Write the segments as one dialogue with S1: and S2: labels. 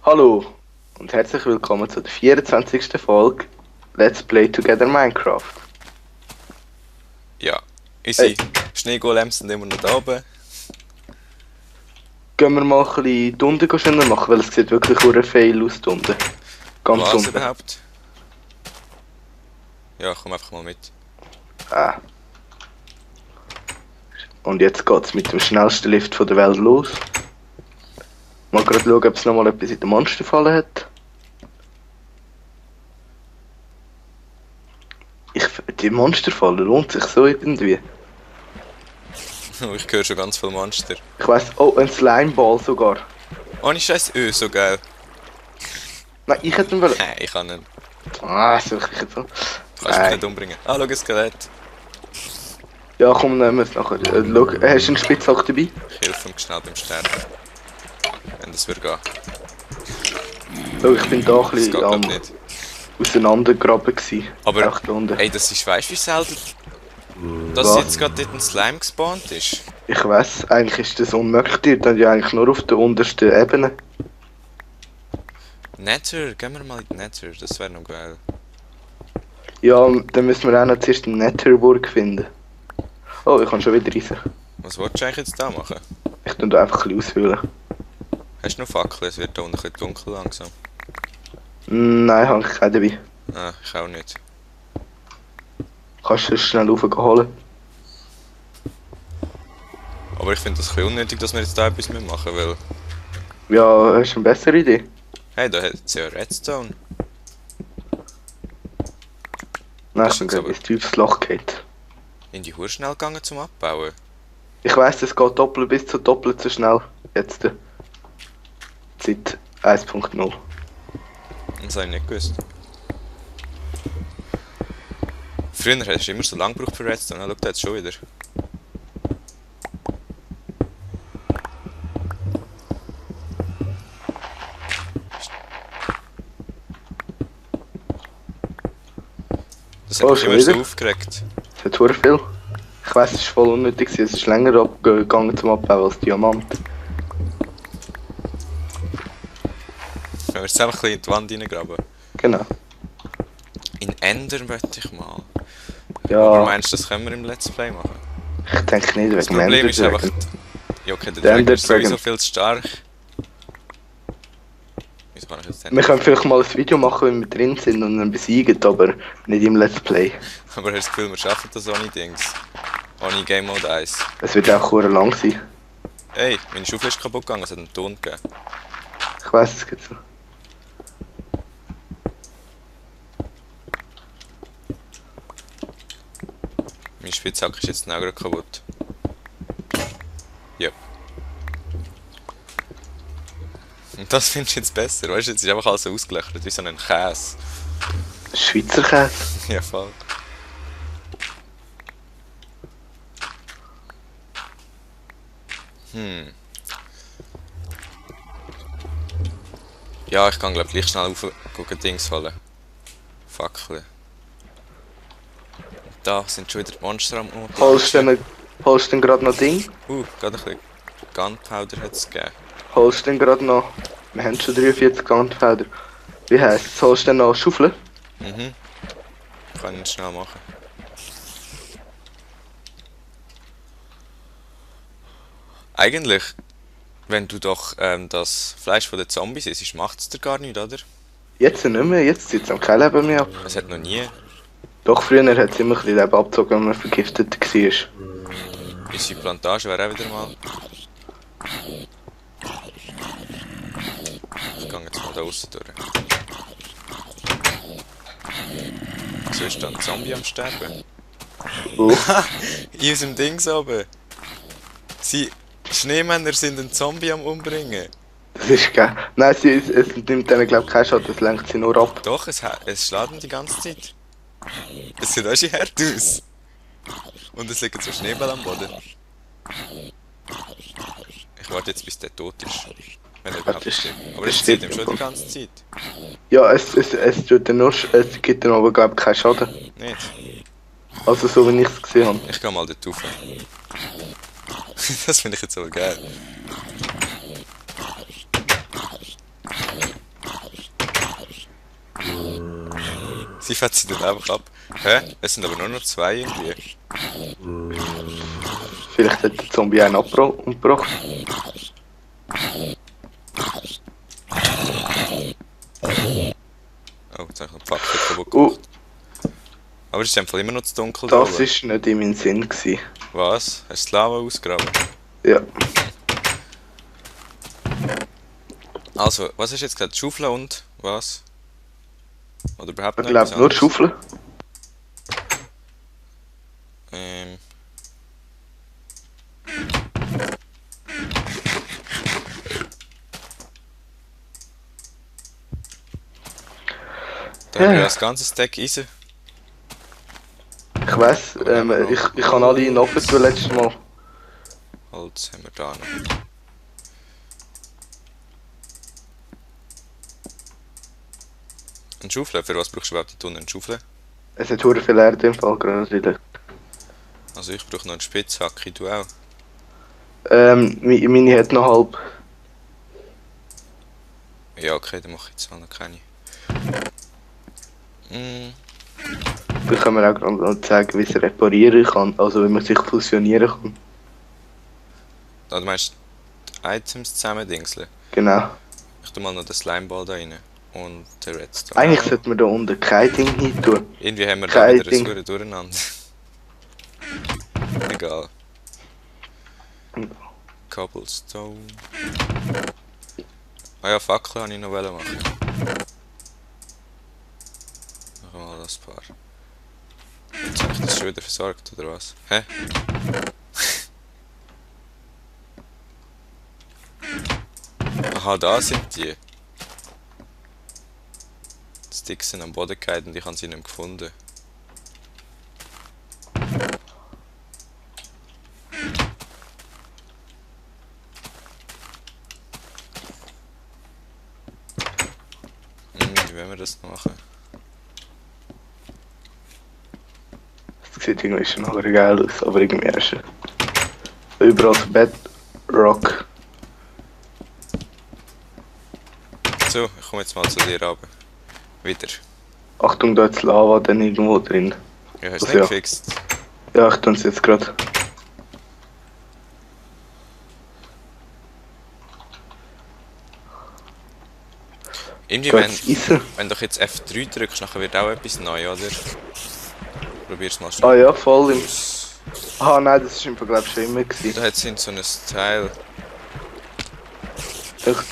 S1: Hallo und herzlich willkommen zur 24. Folge Let's Play Together Minecraft.
S2: Ja, unsere
S1: Hey.
S2: Schneegolems sind immer noch da oben.
S1: Gehen wir mal ein bisschen die Unten schöner machen, weil es sieht wirklich sehr fail aus die Unten. Ganz
S2: Was
S1: unten.
S2: überhaupt? Ja, komm einfach mal mit.
S1: Ah. Und jetzt geht's mit dem schnellsten Lift von der Welt los. Mal gerade schauen, ob es nochmal etwas in der Monsterfalle hat. Die Monsterfalle lohnt sich so irgendwie.
S2: Ich höre schon ganz viel Monster.
S1: Ich weiss, oh, ein Slimeball sogar.
S2: Ohne Scheiß, so geil.
S1: Nein, ich hätte ihn wollen.
S2: Ich kann ihn.
S1: Ah, suche ich jetzt so.
S2: Du kannst mich nicht umbringen. Ah, schau, ein Skelett.
S1: Ja, komm, nehmen wir es nachher. Schau, hast du einen Spitzhack dabei?
S2: Ich helfe ihm schnell beim Sterben. Wenn das würde gehen.
S1: Schau, ich bin da ein
S2: Das geht
S1: bisschen
S2: glaub nicht.
S1: auseinandergraben gsi.
S2: Aber,
S1: Echt da unten.
S2: ey, das ist, weißt du wie selten, dass
S1: Was?
S2: jetzt gerade dort ein Slime gespawnt ist?
S1: Ich weiss, eigentlich ist das unmöglich. Die dann ja eigentlich nur auf der untersten Ebene.
S2: Nether, gehen wir mal in die Nether, das wäre noch geil.
S1: Ja, dann müssen wir auch noch zuerst eine Netherburg finden. Oh, ich kann schon wieder reisen.
S2: Was wolltest du eigentlich jetzt da machen?
S1: Ich tue da einfach ein bisschen aushöhlen.
S2: Hast du noch Fackeln? Es wird da unten ein bisschen dunkel langsam.
S1: Nein, habe ich keine dabei.
S2: Ah, ich auch nicht.
S1: Kannst du das schnell holen?
S2: Aber ich finde das ein bisschen unnötig, dass wir jetzt da etwas machen, weil...
S1: Ja, hast du eine bessere Idee?
S2: Hey, da hat es ja Redstone.
S1: Nein,
S2: Das
S1: ich bin
S2: ist
S1: gerade
S2: aber-
S1: ins tiefes Loch geht.
S2: In die Hure schnell gegangen zum Abbauen.
S1: Ich weiss, es geht doppelt bis zu doppelt so schnell. Jetzt. Seit 1.0.
S2: Das habe ich nicht gewusst. Früher hast du immer so lange gebraucht für Redstone, schau da jetzt schon wieder. Das hat
S1: Oh,
S2: mich
S1: schon
S2: immer so
S1: wieder?
S2: aufgeregt.
S1: Es hat verdammt viel. Ich weiss, es ist voll unnötig, es ist länger abgegangen zum Abbauen als Diamant.
S2: Wenn wir jetzt einfach ein bisschen in die Wand reingraben.
S1: Genau.
S2: In Ender möchte ich mal.
S1: Ja,
S2: Aber meinst du, das können wir im Let's Play machen?
S1: ich denke nicht,
S2: Das
S1: wegen dem
S2: Problem ist einfach...
S1: Dragon.
S2: Ja, okay, der
S1: Der
S2: Dragon
S1: Ender
S2: ist sowieso
S1: Dragon.
S2: viel zu stark. Wieso kann ich jetzt
S1: Wir können vielleicht mal ein Video machen, wenn wir drin sind und ihn besiegen, aber nicht im Let's Play.
S2: Aber hast du das Gefühl, wir schaffen das ohne Dings? Ohne Game Mode 1?
S1: Es wird auch verdammt lang sein.
S2: Hey, meine Schaufel ist kaputt gegangen, es hat einen Ton gegeben.
S1: Ich weiss, es geht so.
S2: Meine Spitzhacke ist jetzt auch gerade kaputt. Ja. Und das findest du jetzt besser, weißt du, jetzt ist einfach alles so ausgelöchert, wie so ein Käse.
S1: Schweizer Käse.
S2: Ja, voll. Ja, ich kann glaube gleich schnell auf gucken, Dings holen. Fackeln. Da sind schon wieder die Monster am
S1: Holst du denn gerade noch Ding?
S2: gerade ein bisschen Gunpowder hat es gegeben.
S1: Holst du denn gerade noch... Wir haben schon 43 Gunpowder. Wie heisst es? Holst du denn noch Schaufeln?
S2: Mhm. Kann ich schnell machen. Eigentlich, wenn du doch das Fleisch von den Zombies isst, macht es dir gar nicht, oder?
S1: Jetzt nicht mehr, jetzt zieht es am kein Leben mehr ab.
S2: Es hat noch nie.
S1: Doch, früher hat es immer ein bisschen Leben abgezogen, wenn man vergiftet war.
S2: Unsere Plantage wäre auch wieder mal. Ich gehe jetzt mal da außen durch. So ist da ein Zombie am Sterben.
S1: Oh.
S2: In unserem Ding oben. Die Schneemänner sind einen Zombie am Umbringen.
S1: Das ist geil. Nein, es nimmt denen glaube ich keinen Schaden, das lenkt sie nur ab.
S2: Doch, es schlägt ihn die ganze Zeit. Es sieht auch schon hart aus. Und es liegen so Schneebälle am Boden. Ich warte jetzt, bis der tot ist. Wenn er überhaupt
S1: das-
S2: stirbt. Aber
S1: das
S2: es zieht
S1: stimmt
S2: ihm schon
S1: voll.
S2: die ganze Zeit.
S1: Ja, es tut dann nur, es gibt dann aber glaube ich keinen Schaden.
S2: Nicht?
S1: Also so wie ich es gesehen habe.
S2: Ich geh mal dort rauf. Das finde ich jetzt aber geil. Sie fährt sie dann einfach ab. Hä? Es sind aber nur noch 2 irgendwie.
S1: Vielleicht hat der Zombie einen umgebracht.
S2: Oh, jetzt habe ich noch die Fackel kaputt
S1: Oh,
S2: gemacht. Aber es ist einfach immer noch zu dunkel
S1: das
S2: da.
S1: ist nicht in meinem Sinn gewesen.
S2: Was? Hast du die Lava ausgegraben?
S1: Ja.
S2: Also, was hast du jetzt gesagt? Schaufel und was? Oder überhaupt
S1: Ich
S2: noch etwas
S1: glaube nur
S2: anderes?
S1: Schaufeln.
S2: Ähm. Da haben wir ja das ganze Stack Eisen.
S1: Ich weiss,
S2: Aber haben wir noch
S1: ich kann alle in den Ofen tun letztes Mal.
S2: Holz haben wir da noch. Ein Schaufel? Für was brauchst du überhaupt die Tonne? Ein Schaufel?
S1: Es hat hure viel Erde im Fall gerade wieder.
S2: Also ich brauche noch einen Spitzhacke, du auch.
S1: Meine hat noch halb.
S2: Ja, okay, dann mache ich jetzt mal noch keine.
S1: Da kann man auch gerade noch zeigen, wie es reparieren kann. Also wie man sich fusionieren kann.
S2: Ah, du meinst die Items zusammen dingseln?
S1: Genau.
S2: Ich tu mal noch den Slimeball da rein. Und den Redstone.
S1: Eigentlich
S2: auch.
S1: sollte man da unten kein Ding hin tun.
S2: Irgendwie haben wir da
S1: kein
S2: wieder
S1: Ding.
S2: ein Durcheinander. Egal. Cobblestone. Ah ja, Fackel wollte ich noch machen. Machen wir mal das Paar. Jetzt habe ich das schon wieder versorgt, oder was? Hä? Aha, da sind die. Die Sticks sind am Boden gefallen und ich habe sie nicht mehr gefunden. Wie wollen wir das noch machen?
S1: Das sieht irgendwie schon nachher geil aus, aber irgendwie erst. Überall so Bedrock.
S2: So, ich komme jetzt mal zu dir runter. Wieder.
S1: Achtung, da ist Lava dann irgendwo drin.
S2: Ja, hast du
S1: Das
S2: nicht
S1: ja.
S2: gefixt?
S1: Ja, ich tue es jetzt gerade.
S2: Irgendwie,
S1: Geht's Eisen?
S2: wenn du jetzt F3 drückst, nachher wird auch etwas neu, oder? Probier's mal schnell.
S1: Ah ja, voll im... Ah nein, das war im Vergleich schon immer
S2: Da
S1: gewesen.
S2: hat es so ein Teil.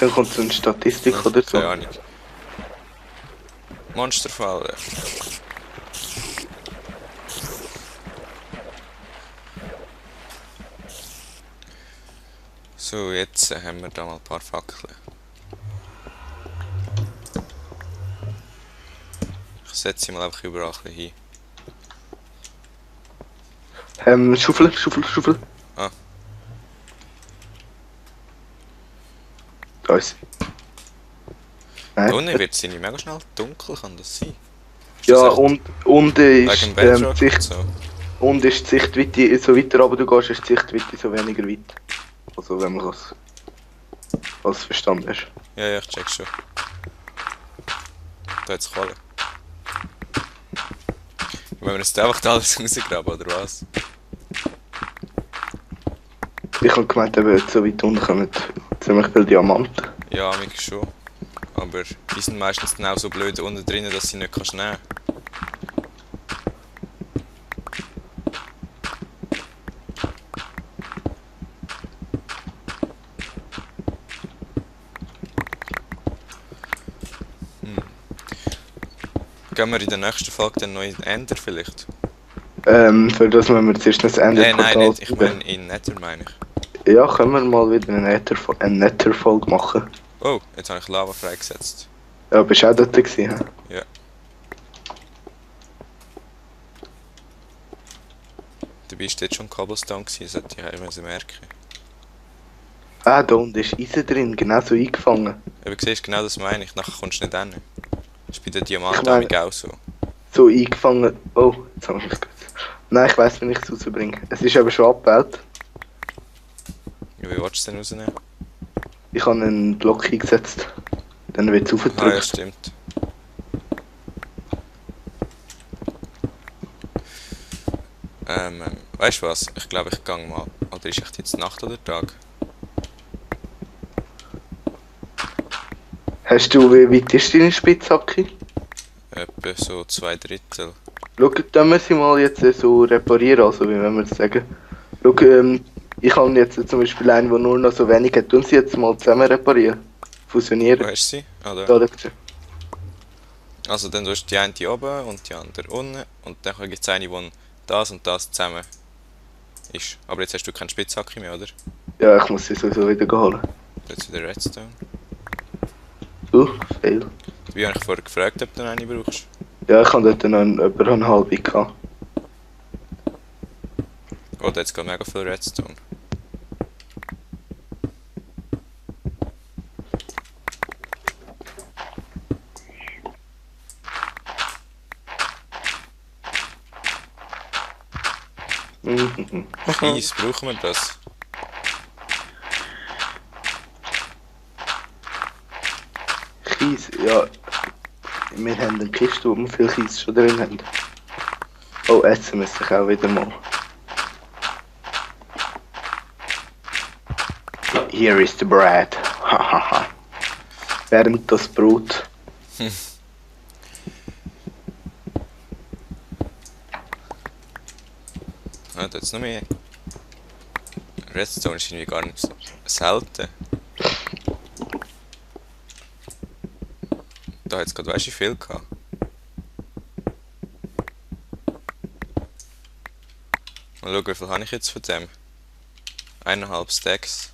S1: Dann kommt so eine Statistik oder so.
S2: Keine Ahnung. Monsterfalle. So, jetzt haben wir da mal ein paar Fackeln. Ich setze sie mal einfach überall ein bisschen hin.
S1: Schaufel.
S2: Ah.
S1: Da ist sie.
S2: Da
S1: Nein.
S2: unten wird es nicht mega schnell dunkel, kann das sein? Ist
S1: Ja,
S2: das echt
S1: und unten ist,
S2: wegen Bedrock und
S1: Sicht,
S2: so?
S1: und ist die Sichtweite, so weiter aber du gehst, ist die Sichtweite so weniger weit. Also wenn man was verstanden hast.
S2: Ja, ja, ich check schon. Da hat's Kohle. Wenn wir jetzt einfach da alles rausgraben, oder was?
S1: Ich habe gemeint, eben so weit unten kommen ziemlich viele Diamanten.
S2: Ja, mich schon. Aber die sind meistens dann auch so blöd unten drinnen, dass sie nicht kannst nehmen. Gehen wir in der nächsten Folge dann noch in Ender vielleicht?
S1: Für das müssen wir zuerst das Ende
S2: Nein, nicht. Ich meine in Nether, meine ich.
S1: Ja, können wir mal wieder eine Nether-Folge machen.
S2: Oh, jetzt habe ich Lava freigesetzt.
S1: Ja, bist du auch dort gewesen? Hä?
S2: Ja. Dabei war dort schon Cobblestone, das sollte ich auch merken.
S1: Ah, da unten ist Eisen drin, genau so eingefangen.
S2: Aber siehst genau das meine ich, nachher kommst du nicht hin. Das ist bei den Diamanten
S1: Ich meine-
S2: auch so.
S1: So eingefangen. Oh, jetzt habe ich es. Nein, ich weiss, wie ich es rausbringe. Es ist aber schon abgebaut.
S2: Ja, wie willst du es denn rausnehmen?
S1: Ich habe einen Block eingesetzt. Dann wird es
S2: Ah ja,
S1: aufgedrückt.
S2: stimmt. Weißt du was? Ich glaube, ich gang mal. Oder ist echt jetzt Nacht oder Tag?
S1: Hast du, wie weit ist deine Spitzhacke?
S2: Etwa so 2/3.
S1: Schau, dann wir sie mal jetzt so reparieren, also wie wenn wir es sagen. Schau, ich habe jetzt zum Beispiel einen, der nur noch so wenig hat. Tun sie jetzt mal zusammen reparieren.
S2: Wo
S1: Fusionieren.
S2: hast du sie? Ah, da.
S1: Da, schau.
S2: Also dann tust du die eine oben und die andere unten. Und dann gibt es eine, wo das und das zusammen ist. Aber jetzt hast du keine Spitzhacke mehr, oder?
S1: Ja, ich muss sie sowieso wieder holen.
S2: Jetzt wieder Redstone.
S1: Fail.
S2: Wie habe ich vorher gefragt, ob du noch eine brauchst?
S1: Ja, ich habe dort noch über eine halbe gehabt.
S2: Oh, da jetzt geht mega viel Redstone.
S1: Mhm.
S2: Kies, brauchen wir das?
S1: Kies, ja. Wir haben eine Kiste, wo wir viel Kies schon drin haben. Oh, essen müsste ich auch wieder mal. Here is the bread. Hahaha. Wärmt das Brot.
S2: Ah, da jetzt noch mehr. Redstone ist irgendwie gar nicht so selten. Da hat es gerade, weißt du, wie viel gehabt. Mal schauen, wie viel habe ich jetzt von dem? 1,5 Stacks.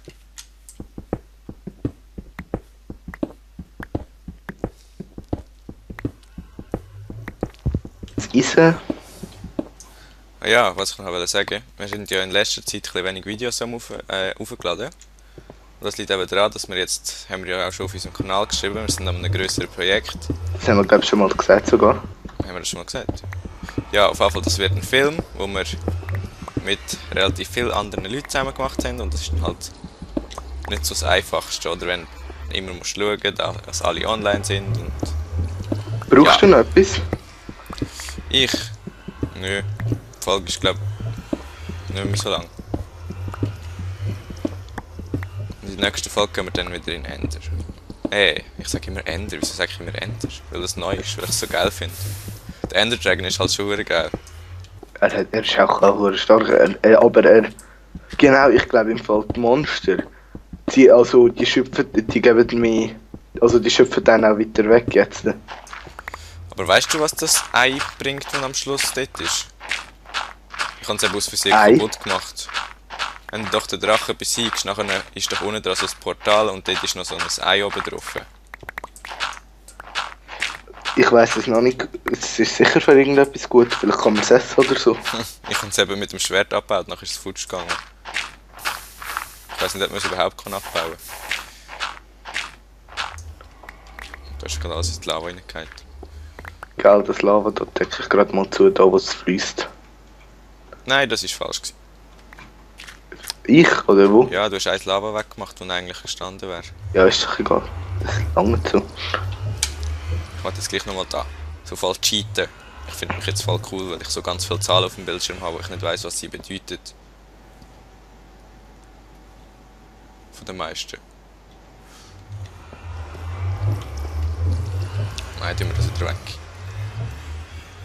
S1: Das Eisen.
S2: Ah ja, was ich noch wollte sagen, wir sind ja in letzter Zeit ein bisschen wenig Videos aufgeladen. Und das liegt eben daran, dass wir jetzt, haben wir ja auch schon auf unserem Kanal geschrieben, wir sind an einem grösseren Projekt.
S1: Das haben wir, glaube ich, schon mal gesagt sogar.
S2: Haben wir das schon mal gesagt? Ja, auf jeden Fall, das wird ein Film, wo wir mit relativ vielen anderen Leuten zusammen gemacht haben und das ist dann halt nicht so das Einfachste, oder wenn du immer musst schauen, dass alle online sind und
S1: Brauchst
S2: Ja.
S1: du noch etwas?
S2: ich, nö, die Folge ist glaube ich nicht mehr so lang. In der nächsten Folge gehen wir dann wieder in Ender. Ich sage immer Ender, wieso sage ich immer Ender? Weil das neu ist, weil ich es so geil finde. Der Ender Dragon ist halt schon verdammt geil.
S1: Er ist auch stark, aber genau, ich glaube im Fall die Monster, die schöpfen, die geben mir, also die schöpfen dann auch weiter weg jetzt.
S2: Aber weißt du, was das Ei bringt, das am Schluss dort ist? Ich habe es eben aus Versehen
S1: Ei?
S2: kaputt gemacht. Wenn du doch den Drachen besiegst, nachher ist doch unten dran so ein Portal und dort ist noch so ein Ei oben drauf.
S1: Ich weiß es noch nicht, es ist sicher für irgendetwas gut, vielleicht kann man es essen oder so.
S2: Ich habe es eben mit dem Schwert abgebaut, nachher ist es futsch gegangen. Ich weiß nicht, ob man es überhaupt abbauen kann. Da ist gerade alles in die Lava reingefallen.
S1: Gell, das Lava, da decke ich gerade mal zu, da wo es fließt.
S2: Nein, das ist falsch gewesen.
S1: Ich, oder wo?
S2: Ja, du hast ein Lava weggemacht, das eigentlich gestanden wäre.
S1: Ja, ist doch egal. Das ist lange so.
S2: Ich mache jetzt gleich nochmal da. So voll cheaten. Ich finde mich jetzt voll cool, weil ich so ganz viele Zahlen auf dem Bildschirm habe, wo ich nicht weiss, was sie bedeuten. Von den meisten. Nein, tun wir das wieder weg.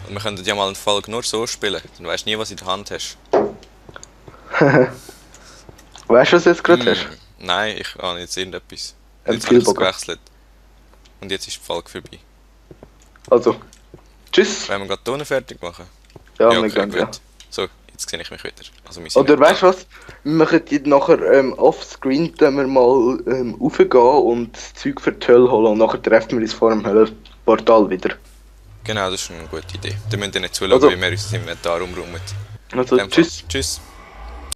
S2: Und wir könnten ja mal eine Folge nur so spielen, dann weisst du nie, was du in der Hand hast.
S1: Weißt du, was du jetzt gerade hast?
S2: Nein, ich habe jetzt irgendetwas.
S1: Ein
S2: Jetzt habe ich es
S1: Zielbogen.
S2: gewechselt. Und jetzt ist die Folge vorbei.
S1: Also, tschüss.
S2: Wollen wir gerade die Tonen fertig machen?
S1: Ja,
S2: okay,
S1: wir gehen, ja.
S2: So, jetzt sehe ich mich wieder. Also, wir sind
S1: Oder
S2: wieder
S1: weißt du was? Wir machen jetzt nachher offscreen, dann wir mal raufgehen und das Zeug für die Hölle holen und nachher treffen wir uns vor dem Höllenportal wieder.
S2: Genau, das ist eine gute Idee. Da müsst ihr nicht zuschauen,
S1: Also-
S2: wie wir uns im Inventar umräumen.
S1: Also,
S2: In dem Fall.
S1: tschüss.
S2: Tschüss.